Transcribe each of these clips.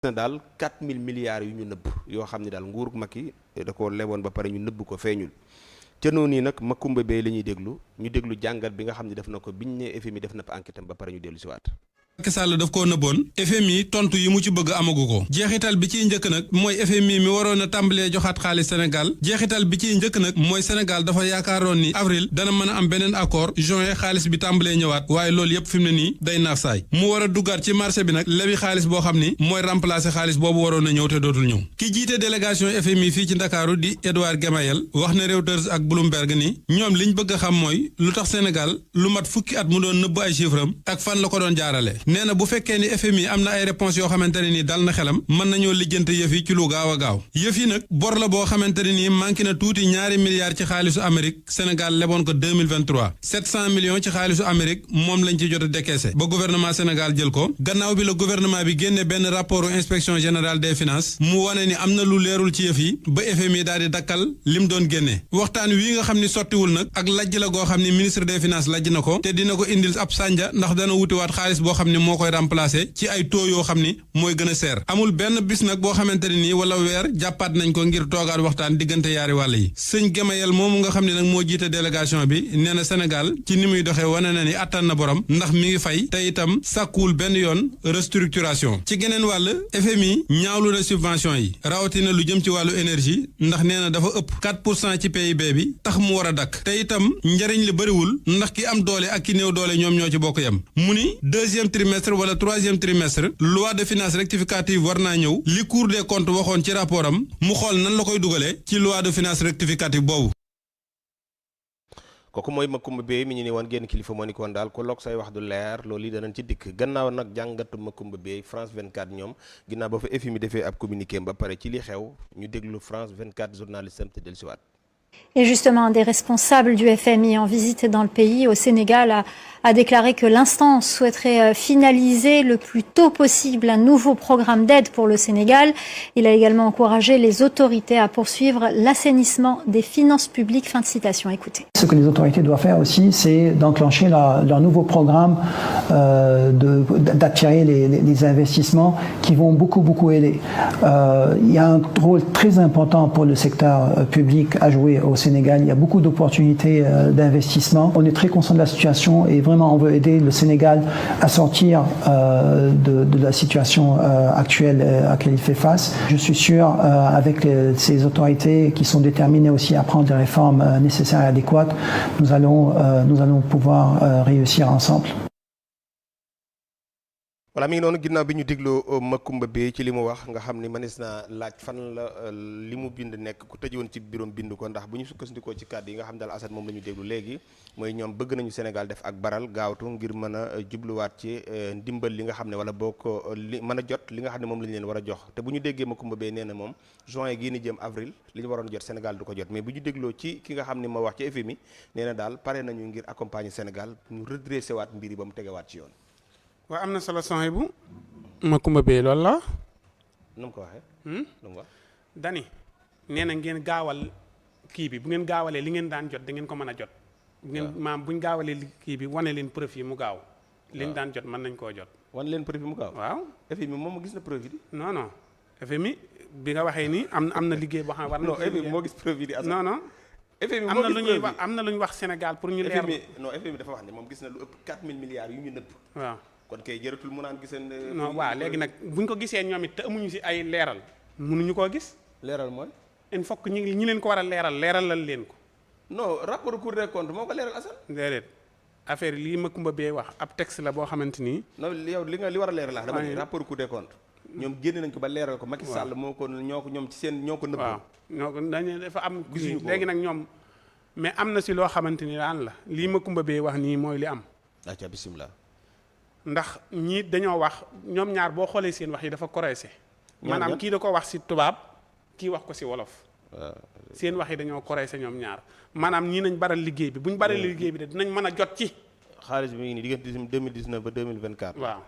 na daal 4000 milliards yu ñu nëbb yoo xam ne daal nguurug Macky da ko leboon ba pare ñu nëbb ko feeñul ca noonu yi nag Macoumba Beye la ñuy déglu ñu déglu jàngat bi nga xam ne def na ko biñ ne FMI def na fa enquête am ba pare ñu dellu si waat. Macky Sall daf koo nëbboon FMI tontu yi mu ci bëgg amagu ko jeexital bi ciy njëkk nag mooy FMI mi waroon a tàmbalee joxaat xaalis Sénégal jeexital bi ciy njëkk nag mooy Sénégal dafa yaakaaroon ni avril dana mën a am beneen accord juin xaalis bi tàmbalee ñëwaat waaye loolu yëpp fi mu ne nii day naax saay mu war a duggaat ci marché bi nag lebi xaalis boo xam ni mooy remplacer xaalis boobu waroon a ñëw te dootul ñëw ki jiite délégation FMI fii ci Ndakaaru di Edouard Gemayel wax na Reuters ak Bloomberg ni ñoom liñ bëgg a xam mooy lu tax Sénégal lu mat fukki at mu doon nëbb ay chiffres am ak fan la ko doon jaarale nee na bu fekkee ni FMI am na ay réponses yoo xamante ne ni dal na xelam mën nañoo lijjante yëf yi ci lu gaaw a gaaw yëf yi nag bor la boo xamante ne ni manqué na tuuti ñaari milliards ci xaalisu Amérique Sénégal leboon ko 2023 700 millions ci xaalisu Amérique moom lañ ci jot a décaissé ba gouvernement Sénégal jël ko gannaaw bi la gouvernement bi génne benn rapport inspection générale des finances mu wane ni am na lu leerul ci yëf yi ba FMI daal di dakkal lim doon génne waxtaan wi nga xam ni sottiwul nag ak lajj la goo xam ni ministre des finances lajj na ko te dina ko indil ab sànja ndax dana wutiwaat xaalis boo xam ni moo koy remplacé ci ay taux yoo xam ni mooy gën a seer amul benn bis nag boo xamante ne nii wala weer jàppaat nañ ko ngir toogaat waxtaan diggante yaari wàll yi sëñ Gemayel moomu nga xam ne nag moo jiite délégation bi nee na Sénégal ci ni muy doxee wane na ni attan na borom ndax mi ngi fay te itam sàkkuwul benn yoon restructuration ci geneen wàll FMI ñaawlu na subvention yi rawatina lu jëm ci wàllu énergie ndax nee na dafa ëpp 4% ci PIB bi tax mu war a dakk te itam njariñ li bëriwul ndax ki am doole ak ki néew doole ñoom ñoo ci bokk yem mu ni deuxième trimestre wala troisième trimestre loi de finances rectificative war naa ñëw li Cour des comptes waxoon ci rapport am mu xool nan la koy dugalee ci loi de finances rectificative boobu. kooku mooy Macoumba Beye mi ñu ne woon génn kilifa moo ni ko woon daal ku loog say wax du leer loolu yi danañ ci dikk gannaaw nag jàngatu Macoumba Beye France 24 ñoom ginnaaw ba fa FMI defee ab communiqué ba pare ci li xew ñu déglu France 24 journaliste am te dellusiwaat. Et justement, un des responsables du FMI en visite dans le pays, au Sénégal, a déclaré que l'instance souhaiterait finaliser le plus tôt possible un nouveau programme d'aide pour le Sénégal. Il a également encouragé les autorités à poursuivre l'assainissement des finances publiques. Fin de citation. Écoutez. Ce que les autorités doivent faire aussi, c'est d'enclencher leur nouveau programme, d'attirer les investissements qui vont beaucoup aider. Il y a un rôle très important pour le secteur public à jouer au Sénégal. Il y a beaucoup d'opportunités d'investissement. On est très conscient de la situation et vraiment on veut aider le Sénégal à sortir de la situation actuelle à laquelle il fait face. Je suis sûr, avec ces autorités qui sont déterminées aussi à prendre des réformes nécessaires et adéquates, nous allons pouvoir réussir ensemble. voilà mi ngi noonu ginnaaw bi ñu dégloo Macoumba Beye ci li mu wax nga xam ni mënees naa laaj fan la li mu bind nekk ku tëjoon ci biiram bind ko ndax bu ñu sukkandikoo ci kàddu yi nga xam daal Assane moom la ñu déglu léegi mooy ñoom bëgg nañu Sénégal def ak baral gaawtu ngir mën a jubluwaat ci ndimbal li nga xam ne wala boo ko li mën a jot li nga xam ne moom la ñu leen war a jox te bu ñu déggee Macoumba Beye nee na moom juin gii ni jëm avril li ñu waroon jot Sénégal du ko jot mais bu ñu dégloo ci ki nga xam ne moo wax ci FMI nee na daal pare nañu ngir accompagner Sénégal ñu redressé waat mbir yi ba mu tegewaat ci yoon. waaw am na solo son bu Macoumba Beye loolu la. nu mu ko waxee. nu mu wax. dani nee na ngeen gaawal kii bi bu ngeen gaawalee li ngeen daan jot da ngeen ko mën a jot. bu ngeen maam bu ñu gaawalee kii bi wane leen preuve yi mu gaaw. li ñu daan jot mën nañ koo jot. wane leen preuve yi mu gaaw. waaw FMI moom gis na preuve yi. non non FMI bi nga waxee ni am na liggéey boo xam ne war na. non FMI moo gis preuve yi di. non non. FMI am na lu ñuy wax am na lu ñu wax Sénégal pour ñu leer. FMI dafa wax ne moom gis na lu ëpp 4000 milliards yu ñu nëbb. waaw. kon kay jëratul mu naan giseen. non waaw léegi nag buñ ko gisee ñoom it te amuñu si ay leeral mënuñu koo gis. leeral mooy. il faut que ñi leen ko war a leeralal leen ko. non rapport Cour des comptes moo ko leeral Assane. déedéet affaire lii Macoumba Beye wax ab texte la boo xamante ni. non yow li war a leeral la dama ne rapport Cour des comptes. ñoom génne nañ ko ba leeral ko. Macky Sall moo ko ñoom ci seen ñoo ko nëbb. waaw ñoo ko dañu dafa am. gisuñu ko léegi nag ñoom mais am na si loo xamante ni daan la lii Macoumba Beye wax nii mooy li am. acca bismillah. ndax ñii dañoo wax ñoom ñaar boo xoolee seen wax yi dafa correct. maanaam kii da ko wax si tubaab kii wax ko si wolof. seen wax yi dañoo correct ñoom ñaar maanaam ñii nañ baral liggéey bi bu ñu baral liggéey bi de dinañ mën a jot ci. xaalis bi mi ngi nii diggante 2019 ba 2024. waaw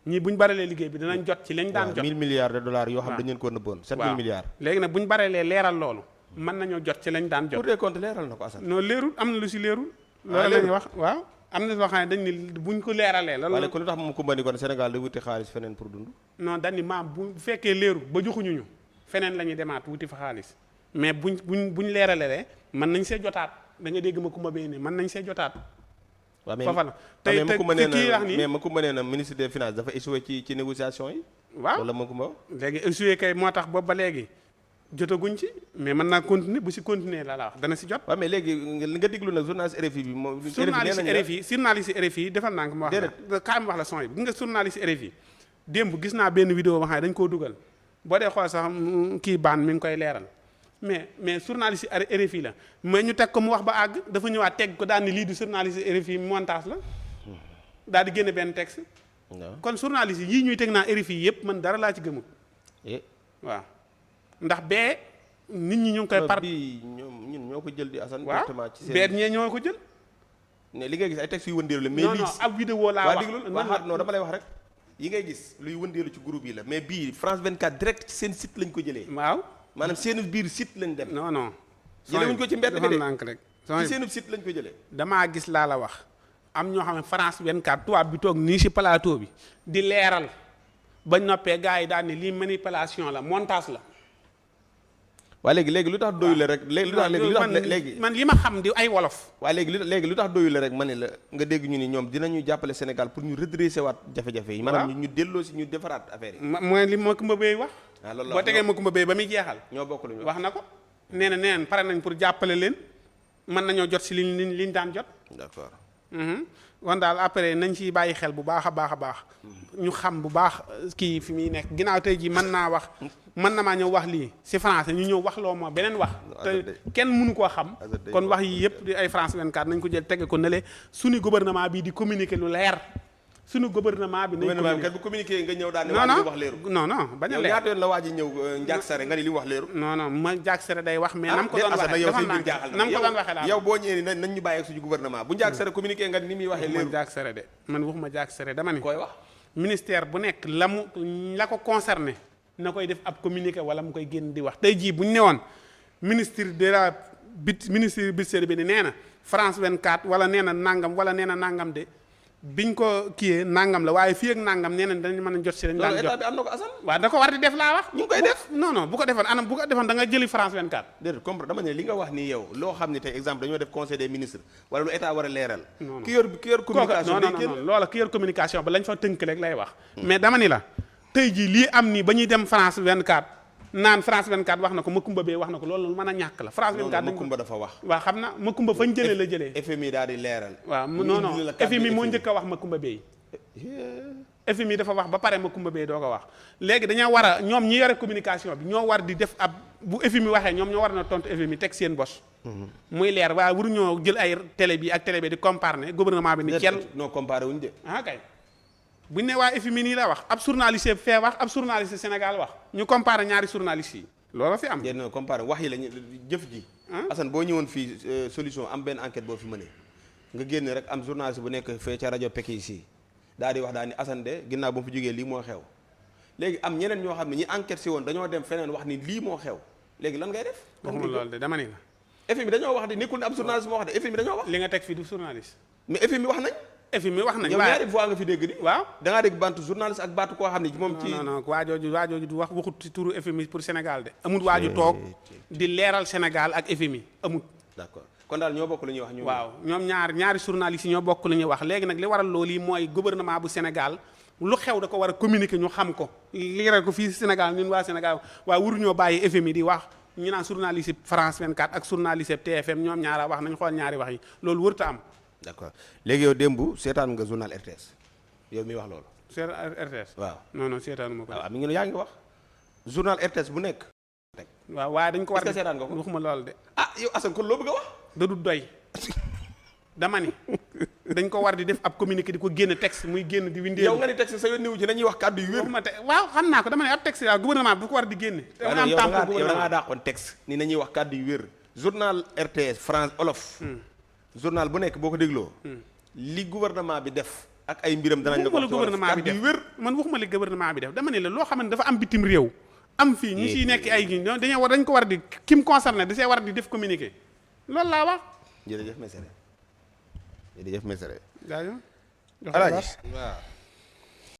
ñii bu ñu baralee liggéey bi dinañ jot ci lañ daan jot. 1000 milliards de dollars yoo xam dañ leen ko nëbboon. 7000 milliards. léegi nag bu ñu baralee leeral loolu mën nañoo jot ci lañ daan jot. Cour des comptes leeral na ko Assane. non leerul am na lu si leerul. loolu la ñuy wax waaw. am na loo xam ne dañ ni buñ ko leeralee. loolu wala ko lu tax moom Kumba ni kon Sénégal da wuti xaalis feneen pour dund. non dañ ni maam bu fekkee leeru ba joxuñu ñu feneen la ñuy demaat wuti fa xaalis mais buñ leeralee mën nañ see jotaat da nga dégg ma Kumba bee ne mën nañ see jotaat. waaw mais foofa la tey mais Macoumba kii wax nii mais Macoumba nee na ministre des finances dafa échoué ci négociation yi. waaw wala Macoumba. léegi échoué kay moo tax boobu ba léegi jotaguñ ci mais mën naa continuer bu si continuer la wax dana si jot. waaw mais léegi nga déglu nag journaliste RFI bi moom. journaliste RFI defal naa ko ma wax la kaay wax la son yi bi nga journaliste RFI démb gis naa benn vidéo boo xam ne dañ koo dugal boo dee xool sax kii baan mi ngi koy leeral mais journaliste RFI la mais ñu teg ko mu wax ba àgg dafa ñëwaat teg ko daal ni lii du journaliste RFI montage la daal di génne benn texte. kon journaliste yii ñuy teg naa RFI yëpp man dara laa ci gëmul. waaw ndax bee nit ñi ñu ngi koy. bii ñun ñoo ko jël di Assane. waaw ci seen bee ñee ñoo ko jël. ne li ngay gis ay textes yu wëndeelu la. mais non non ab vidéo laa wax non dama lay wax rek. yi ngay gis luy wëndeelu ci groupe yi la mais bii France 24 direct ci seen site lañ ko jëlee. waaw maanaam seen biir site lañ dem. non. jëlewuñ ko ci mbedd bi de rek. ci seen site lañ ko jëlee. damaa gis laa la wax am ñoo xam ne France 24 tubaab bi toog nii si plateau bi di leeral bañ noppee gars yi daal ne lii manipulation la montage la. waaye léegi lu tax doyule rek léegi man li ma xam di ay wolof. waaye léegi lu tax doyule rek ma ne la nga dégg ñu ni ñoom dinañu jàppale Sénégal pour ñu redresser waat jafe-jafe yi. maanaam ñu delloo si ñu defaraat affaire yi. mooy li Macoumba Beye wax. loolu la boo tegee Macoumba Beye ba muy jeexal. ñoo bokk lu ñu wax na ko nee na pare nañ pour jàppale leen mën nañoo jot si liñ daan jot. d'accord. kon daal après nañ ci bàyyi xel bu baax a baax ñu xam bu baax kii fi muy nekk ginnaaw tey jii mën na maa ñëw wax lii si français ñu ñëw wax loo ma beneen wax te kenn mënu koo xam kon wax yi yëpp di ay France 24 nañ ko jël tege ko nële suñu gouvernement bi di communiquer lu leer suñu gouvernement bi nañ ko bu communiquer nga ñëw daal ne waa ji wax leeru non bañ a leer ñaata yoon la waa ji ñëw njaag sare nga ni li wax leeru non ma njaag sare day wax mais nam ko doon waxee nam ko doon waxee daal yow boo ñëwee ni nañ ñu bàyyi ak suñu gouvernement bu njaag sare communiquer nga ni muy waxee leeru njaag sare de man waxuma njaag sare dama ni koy wax ministère bu nekk la ko concerné na koy def ab communiqué wala mu koy génn di wax tey jii bu ñu newoon ministre budget bi nee na France 24 wala nee na nangam de biñ ko kiyee nangam la waaye fii ak nangam nee na dañ mën a jot si dañ daan jot état bi am na ko Assane waaw da ko war di def laa wax ñu ngi koy def non bu ko defoon da nga jëli France 24 déedéet comprendre dama ne li nga wax nii yow loo xam ne tey exemple dañoo def conseil des ministres wala lu état war a leeral ki yor communication non loola ki yor communication ba lañ fa tënk rek lay wax mais dama ni la tey jii lii am nii ba ñuy dem France 24 naan France 24 wax na ko Macoumba Beye wax na ko loolu mën a ñàkk la France 24 Macoumba dafa wax waaw xam na Macoumba fañ jëlee la jëlee FMI daal di leeral waaw non FMI moo njëkk a wax Macoumba Beye FMI dafa wax ba pare Macoumba Beye doo ko wax léegi dañoo war a ñoom ñi yore communication bi ñoo war di def ab bu FMI waxee ñoom ñoo war na tontu FMI teg seen bos muy leer waaye waruñoo jël ay télé bi ak télé bi di comparer gouvernement bi ni kenn non comparé wuñu de kay buñ ne waa FMI nii la wax ab journaliste fee wax ab journaliste Sénégal wax ñu comparé ñaari journalistes yi loolu fi am non comparé wax yi lañu jëf ji Assane boo ñëwoon fii solution am benn enquête boo fi mënee nga génn rek am journaliste bu nekk fee ca rajo Pekis yi daal di wax daal ni Assane de ginnaaw ba mu fi jógee lii moo xew léegi am ñeneen ñoo xam ne ñi enquête si woon dañoo dem feneen wax ni lii moo xew léegi lan ngay def waxuma loolu de dama ni la FMI dañoo wax di nekkul ne ab journaliste moo wax de FMI dañoo wax li nga teg fii du journaliste mais FMI wax nañ FMI wax nañ yow ñaari fois nga fi dégg di waaw da ngaa dégg bantu journaliste ak baatu koo xam ne moom ci non waajooju du waxut ci turu FMI pour Sénégal de amul waaju toog di leeral Sénégal ak FMI amul d'accord kon daal ñoo bokk lu ñuy wax ñu waaw ñoom ñaari journalistes yi ñoo bokk lu ñuy wax léegi nag li waral loolu yi mooy gouvernement bu Sénégal lu xew da ko war a communiquer ñu xam ko leeral ko fii Sénégal ñun waa Sénégal waaye waruñoo bàyyi FMI di wax ñu naan journaliste France 24 ak journaliste TFM ñoom ñaara wax nañ xool ñaari wax yi loolu wërta am d'accord léegi yow démb seetaan nga journal RTS yow mi wax loolu. RTS. waaw non seetaanu ma ko. waaw mi ngi yaa ngi wax journal RTS bu nekk. waaw waaye dañ ko war a seetaan nga ko waxuma loolu de. yow Assane kon loo bëgg a wax. da du doy dama ni dañ ko war di def ab communiqué di ko génn texte muy génn di windeel. yow nga ni texte sa yoon niwu ci nañuy wax kàddu yu wér. waaw xam naa ko dama ne ab texte daal gouvernement bi bu ko war di génne. te am temps yow da ngaa dàqoon texte ni nañuy wax kàddu yu wér journal RTS France Wolof. journal bu nekk boo ko dégloo. li gouvernement bi def ak ay mbiram danañ la ko wax gouvernement bi def man waxuma li gouvernement bi def dama ne la loo xam ne dafa am bitim réew. am fii ñu siy nekk ay gi dañ ko war di kim concerné da see war di def communiqué loolu laa wax. jërëjëf monsieur jërëjëf Mesere. jaajëf. Alaaji waaw